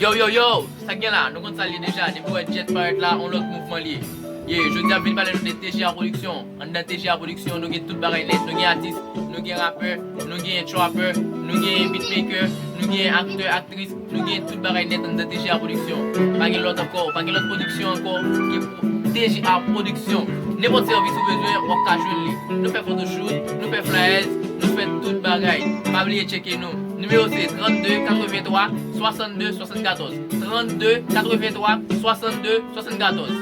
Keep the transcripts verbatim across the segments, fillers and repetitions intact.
Yo, yo, yo, sa k gen la, nou konn sa l ye deja. Depi w wè Jet parèt la, yon lòt mouvman l ye. Ye, jodi a vin pale nou de T G A Production. Anndan T G A Production, nou gen tout bagay nèt. Nou gen atis, nou gen rapè, nou gen trapper, nou gen beatmaker, nou gen aktè, aktris, nou gen tout bagay nèt anndan T G A Production. Pa gen lòt ankò, pa gen lòt pwodiksyon ankò ke pou T G A Production. Nenpòt sèvis ou bezwen, w ap ka jwenn li. Nou fè photoshoot, nou fè flyers, nou fè tout bagay. Pa bliye tcheke nou. Nimewo se trannde katrevenntwa swasannde swasannkatòz. Trannde katrevenntwa swasannde swasannkatòz.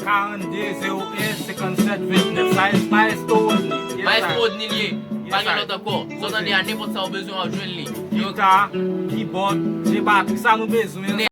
Karannde zewo en senkannsèt vennèf. Sa e Maestro Rodney. Yes, Maestro sir. Rodney l ye. Pa Yes, gen sir. Lòt ankò. Sa w tande a, nenpòt sa w bezwen, w ap jwenn li. Gita, keyboard, je batri, sa nou bezwen. Nèt.